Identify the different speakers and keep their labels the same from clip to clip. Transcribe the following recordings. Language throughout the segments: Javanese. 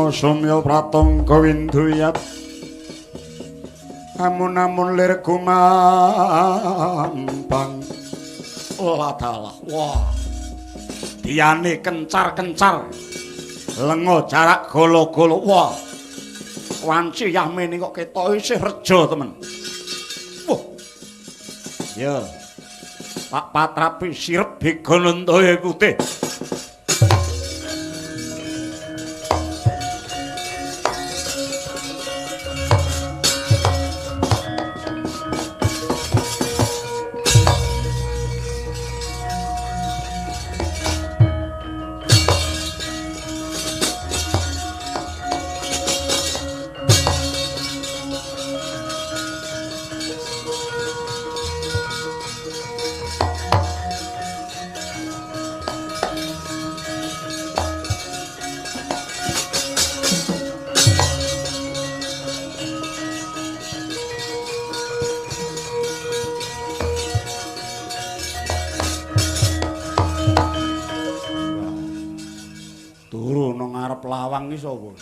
Speaker 1: Sukma sumya pratangga winduyat. Amun-amun lir gumampang. Oh adalah, wah. Diane kencar-kencar. Lenga jarak golo-golo. Wah. Wanci yahmene kok ketok isih reja temen. Wah. Ya. Pak patrapi sirep begonontoe putih. Lawang iki sapa?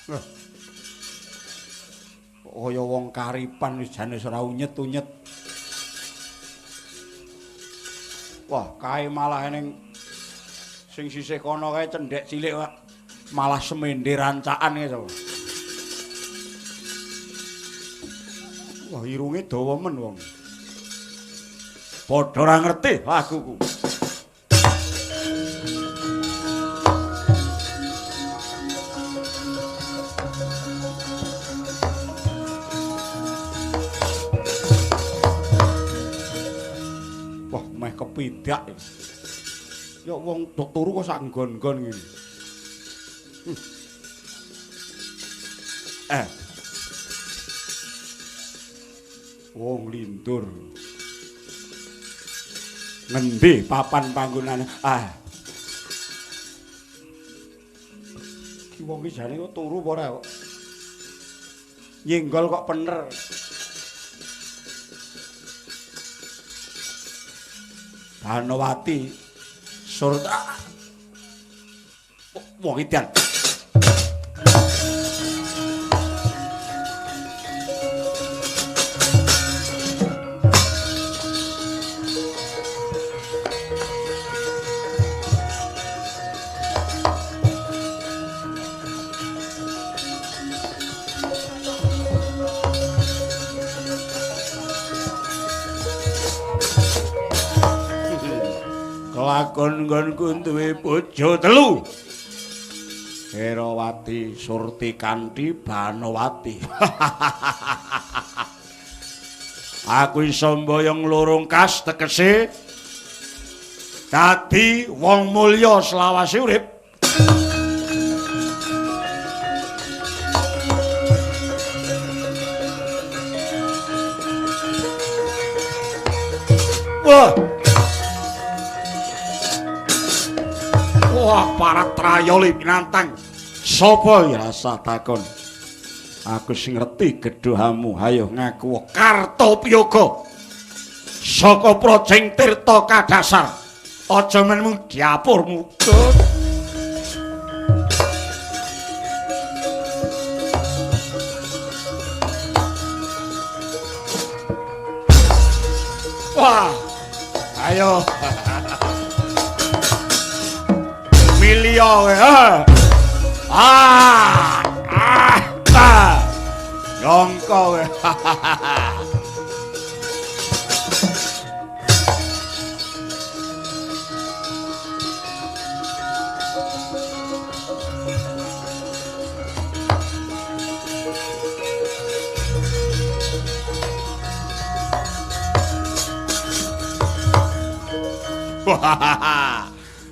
Speaker 1: Lah. Kok kaya wong karipan wis jane ora unyet-unyet. Wah, kae malah ning sing sisih kono kae cendhek cilik kok malah semende rancaan iki sapa? Wah, irunge dawa men wong. Padha ora ngerti laguku. Wah, meh kepidak. Ya wong dok turu kok sak nggon-nggon ngene. Wong lindur. Ngendi papan panggonane? Ah. Ki wong iki jane kok turu apa ora kok? Nyenggol kok pener. Banowati sur wong edan. Kelakon nggonku duwe bojo telu. Herawati, Surti Kanthi, Banowati. Aku iso mboyong loro kas tegese dadi wong mulya selawase urip. Wah. Wah, para trayoli pinantang. Sapa ya rasa takon? Aku sing ngerti gedhohamu. Hayo ngaku Kartopiyoga. Saka Projeng Tirta Kadasar. Aja men mung diapurmu. Wah. Ayo. Milio kowe. Ah. Ah. Ah. Nyongko kowe.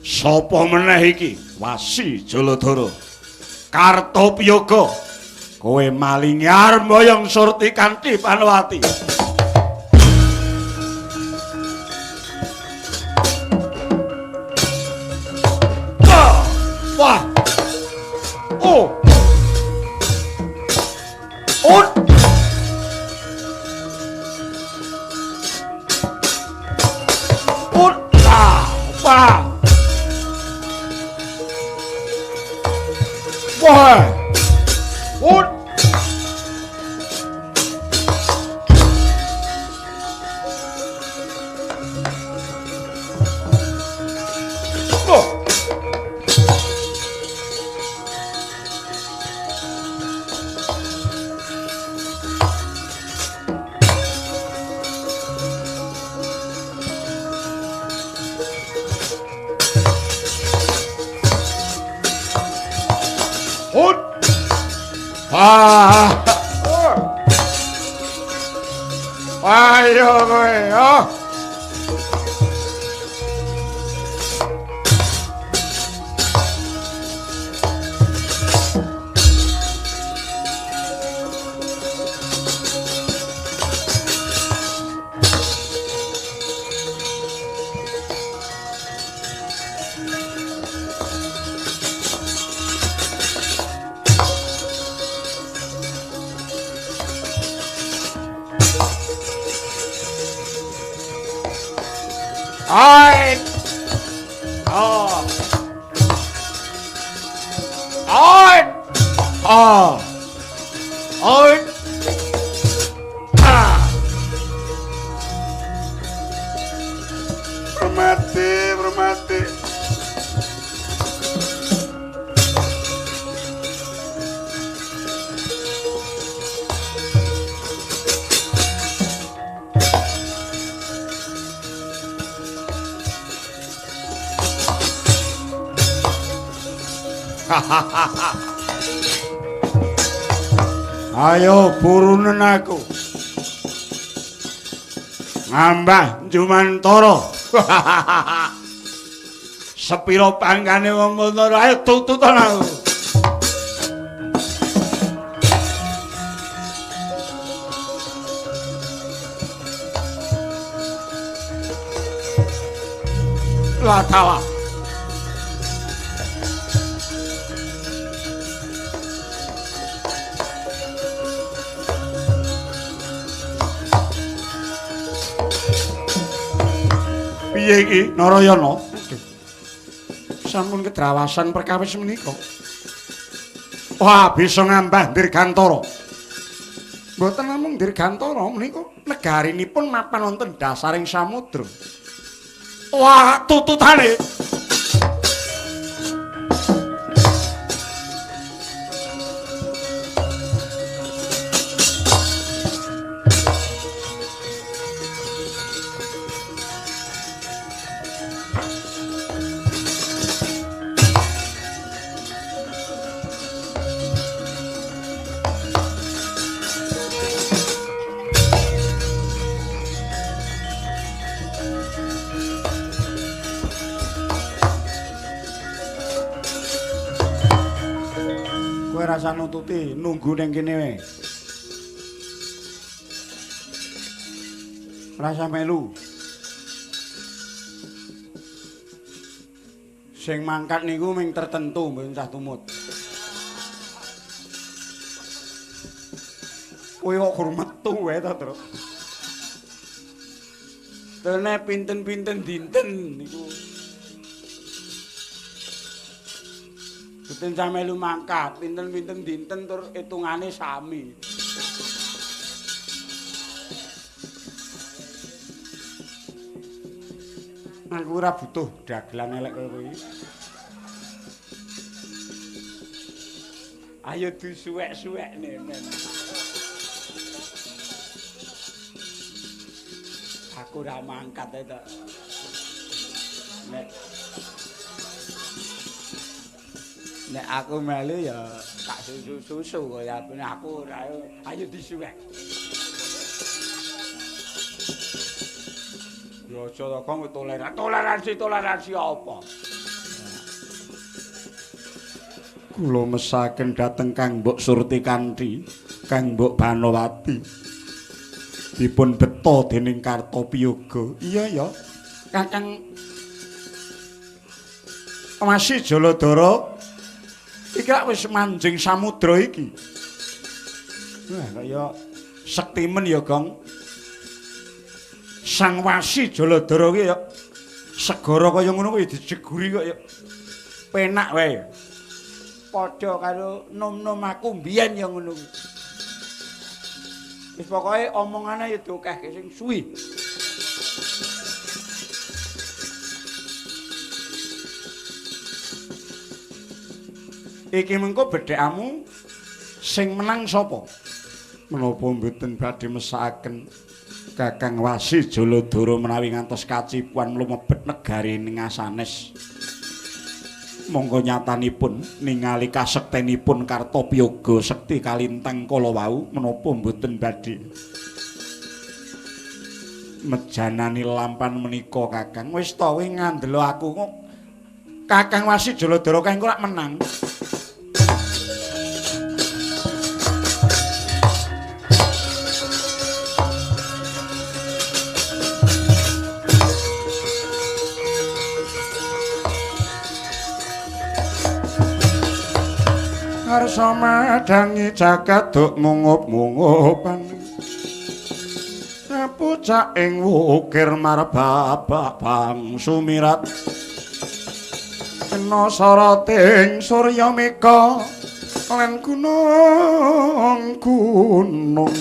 Speaker 1: Sapa meneh iki? Wasi Jaladara. Kartopiyoga. Kowe malingi arep mboyong Surti Kanthi Panowati. Wah. Oh. Oh. Wah. Ayo kowe, oh. Oi. Oh. Oi. Oh. Oi. Ah. Mati, mati. Ayo burunen aku. Ngambah Jumantara. Sepiro pangkane wong ngono ayo tututan aku. Lah tawa. Piye iki Narayana? Sampun kedrawasan perkawis menika. Wah, bisa ngambah Dirgantara. Mboten namung Dirgantara menika negarinipun mapan wonten dasaring samudra. Wah, tututane. Rasa nututi nunggu ning kene wae. Rasa melu. Sing mangkat niku ming tertentu mboten sah tumut. Kowe kok gur metu wae to, Truk. Tene pinten-pinten dinten niku. Mboten sah melu mangkat, pinten-pinten dinten tur hitungane sami. Aku ora butuh dagelan elek kaya kowe iki. Ayo disuwek-suwekne men. Aku ora mangkat ae to. Nek aku melu ya tak susu-susu kaya aku ora ayo disuwek. Ya aja to kok toleransi, toleransi, toleransi apa? Kula mesaken dhateng Kang Mbok Surti Kanthi, Kang Mbok Banowati. Dipun beta dening Kartopiyoga. Iya ya. Kakang Wasi Jaladara iki lak wis manjing samudra iki. Wah, kaya sektimen ya, Gong. Sang Wasi Jaladara ki ya segara kaya ngono kuwi dijeguri kok ya penak wae. Padha karo nom-nom aku mbiyen ya ngono kuwi. Wis pokoke omongane ya diokehke sing suwi. Iki mengko bedhekamu sing menang sapa? Menapa mboten badhe mesakaken Kakang Wasi Jaladara menawi ngantos kacipuan mlebet negari ngasanes. Monggo nyatanipun ningali kasektenipun Kartopiyoga sekti kalintang kala wau menapa mboten badhe. Mejanani lampan menika Kakang. Wis to kowe ngandelo aku kok. Kakang Wasi Jaladara kae engko rak menang. Karsa madangi jagat duk mungup-mungupan. Pucak ing wukir marbabak bang sumirat. Kena soroting surya meka lan gunung gunung.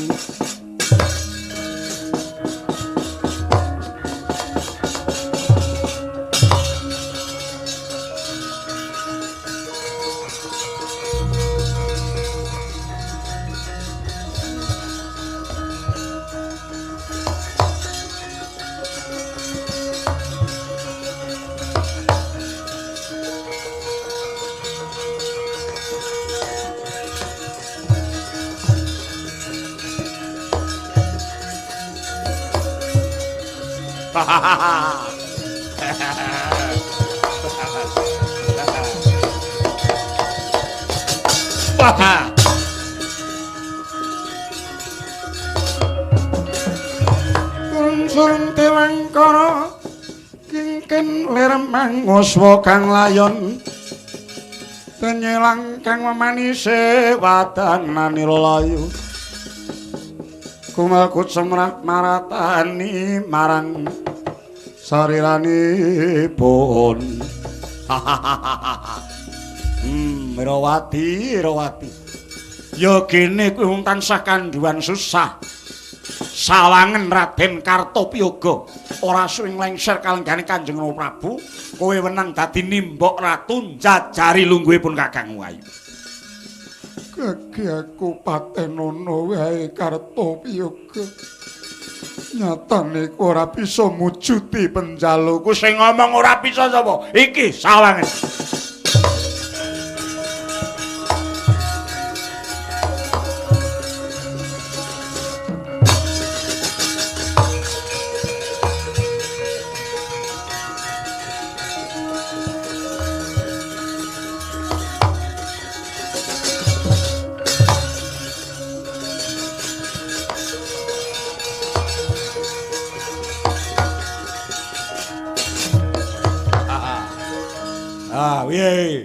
Speaker 1: Surung tewangkara kingken lir manguswa kang layon tenyelang kang memanise wadananira layu kumelkut semrah maratani marang sariranipun. Irawati, Irawati. Ya gene kuwi wong tansah kandhuwan susah. Sawangen Raden Kartopiyoga ora suwing lengser kalenggane Kanjeng Prabu, kowe wenang dadi nimbok ratu njajari lungguhipun Kakang Wayu.
Speaker 2: Gagi aku patenono wae Kartopiyoga. Nyatane ora bisa mujuti penjalukku.
Speaker 1: Sing ngomong ora bisa sapa? Iki sawangen. Piye?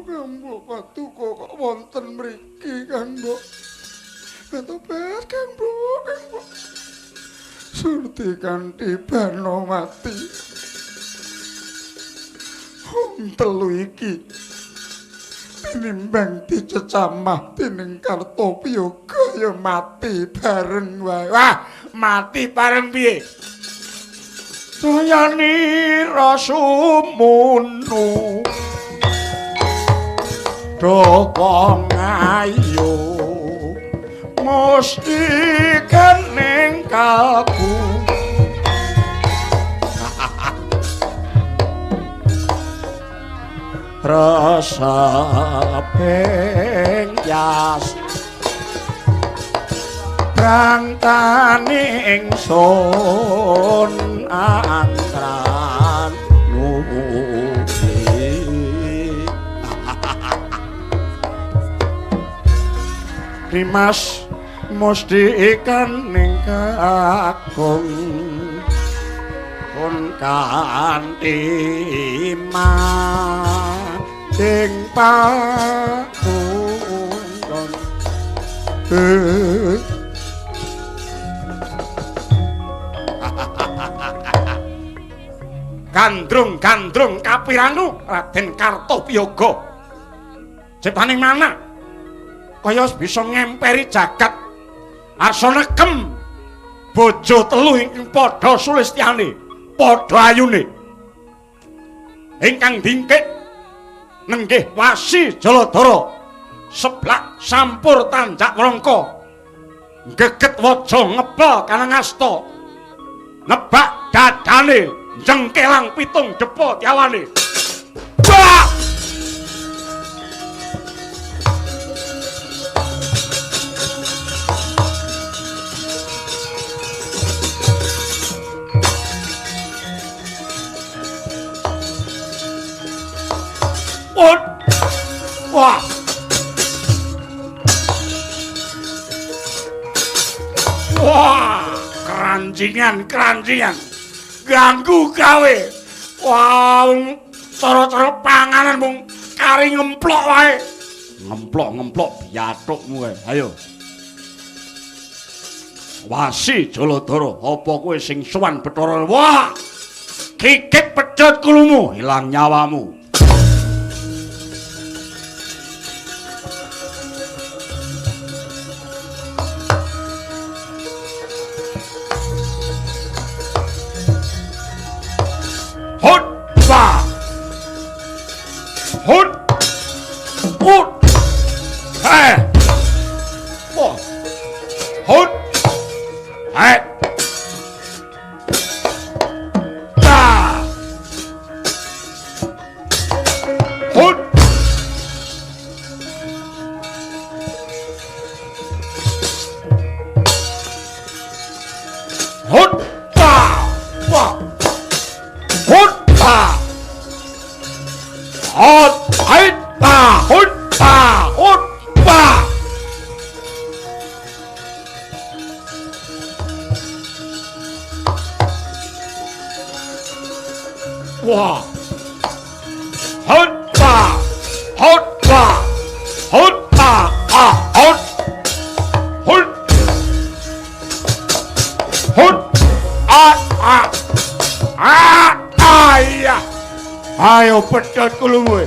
Speaker 2: Kang Mbok patuko kok wonten mriki Kang Mbok. Betobat Kang Mbok, Kang Mbok. Surti kanthi Banowati. Wong telu iki tinimbang dicecamah dening Kartopiyoga ya mati bareng wae.
Speaker 1: Wah, mati bareng piye? Sayanira sumunu duh wong ayu musti kening kalbu. Reseping yas brantane ingsun angkran nuwi. Dimas musti ikaning kakung pun kanthi ing pakunggon. Gandrung-gandrung kapiranu Raden Kartopiyoga ciptaning mana kaya bisa ngemperi jagat arsa nekem bojo telu ingkang padha sulistyane padha ayune ingkang dingkik nenggih Wasi Jaladara seblak sampur tanjak wrangka geget waja ngepel kanangasta nebak dadane jengkelang pitung depa tiawane. Wah! Kranjingan-kranjingan ganggu gawe. Wah, cara-cara panganan mung kari ngemplok wae. Ngemplok-ngemplok biathukmu kae. Ayo. Wasi Jaladara, apa kowe sing sowan Bathara? Wah! Kikit pecut kulumu, ilang nyawamu. Hut! Wah! Hut! Hut! Hei! Wah! Hut! Hei! Ta! Hut! Hut! Ta! Wah! Hut! Ta! Hut! Hei! Ta! Hut! Ta! Hut! Ta! Wah! Hut! Ta! Hut! Ta! Hut! Ta! Ah! Hut! Hut! Hut! Ah! Ah! Ah! Ah! Iya! Ayo pedhot kulumu.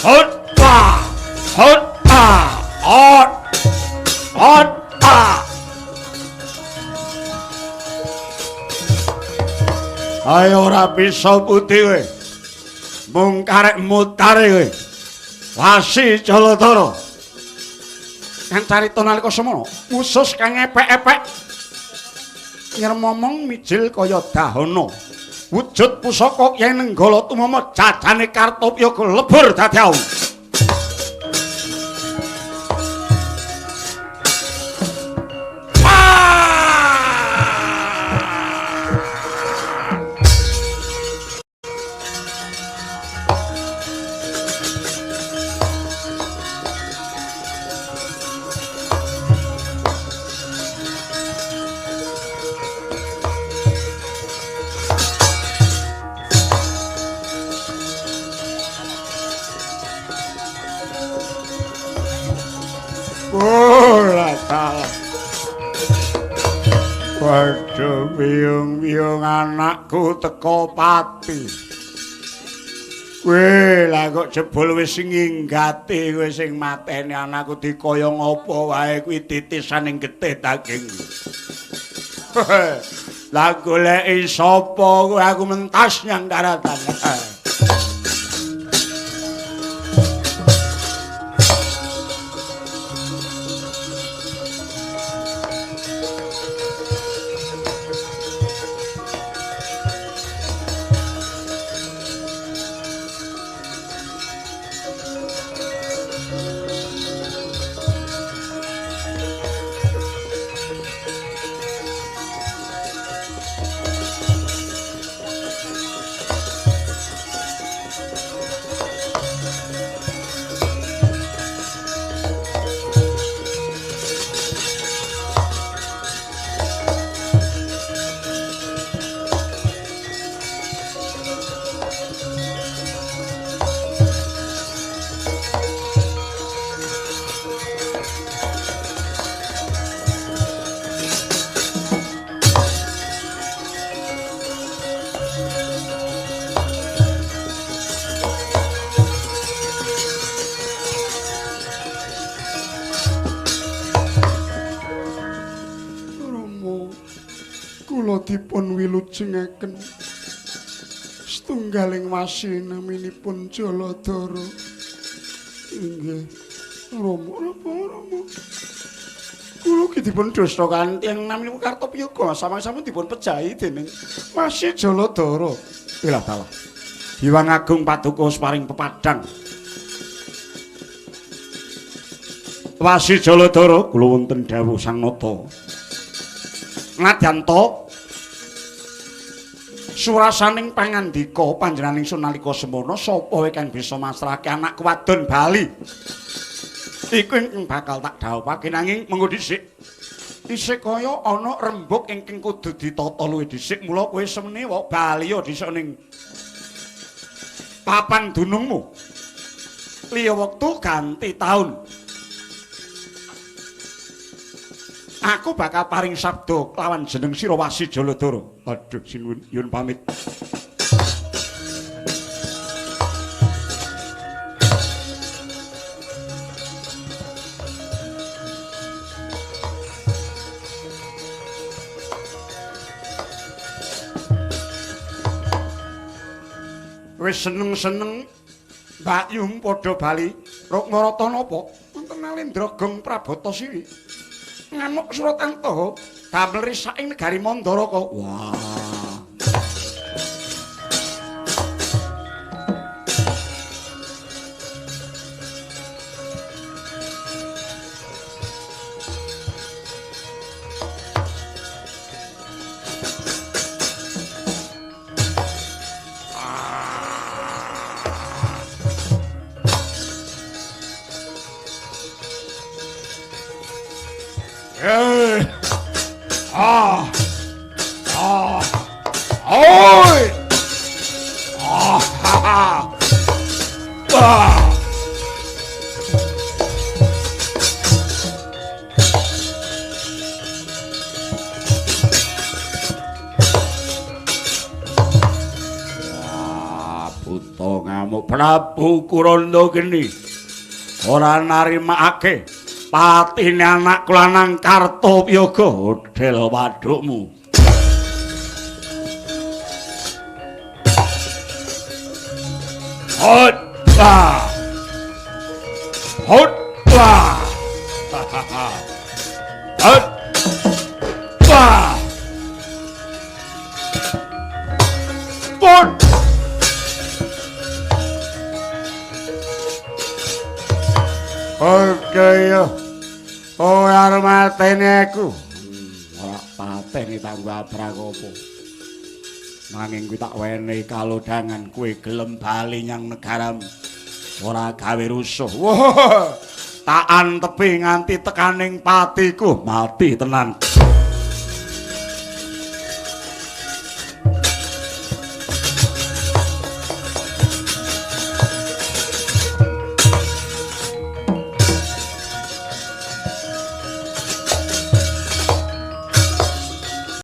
Speaker 1: Hut! Ta! Hut! Ta! Hut! Hut! Ta! Ayo ora bisa putih kowe. Mung karek mutare kowe. Wasi Jaladara. Kang carita nalika semana, usus kang epek-epek nyermomong mijil kaya dahana. Wujud pusaka Kyai Nenggala tumama jajane Kartopyaga lebur dadi awu. Waduh, wiyung-wiyung anakku teko pati. Weh, lah kok jebul wis nginggati kowe sing mateni anakku dikaya ngapa wae kuwi titisan ing getih daging. Lah goleki sapa kowe aku mentas nyang daratan.
Speaker 2: Dipun wilujengaken setunggaling wasi naminipun Jaladara. Inggih Rama, napa Rama?
Speaker 1: Kula ki dipun dusta kanthi tiyang naminipun Kartopyaga samang-samang dipun pejahi dening Wasi Jaladara. Ilah dalah. Hyang Agung Paduka paring pepadang. Wasi Jaladara kula wonten dawuh Sang Nata. Nadyan to surasaning pangandika panjenengan ingsun nalika semono sapa wae kang bisa masrahake anakku wadon bali. Iku ingkang bakal tak dhawuhake nanging mengko dhisik. Isih kaya ana rembug ingkang kudu ditata luwih dhisik mula kowe semenewa bali dhisik ning papan dunungmu. Liya wektu ganti taun. Aku bakal paring sabda lawan jeneng sira Wasi Jaladara. Aduh sinuwun yun pamit. Wis seneng-seneng Mbak Yum padha bali. Rukmarata napa? Wonten Alendra Gong Prabatasiri. Ngamuk Suratanta damel risak ing negari Mandaraka. Wah. Prabu Kuranda geni ora narimakake patine anakku lanang Kartopraga. Odel wadukmu. Hot. Hot. Hot. Pun. Oke yo. Ora arep mateni aku. Ora pateni tanggo abrang apa. Nanging kuwi tak wenehi kalodhangan kowe gelem bali nyang negaramu. Ora gawe rusuh. Wah, tak antepi nganti tekaning patiku mati tenan.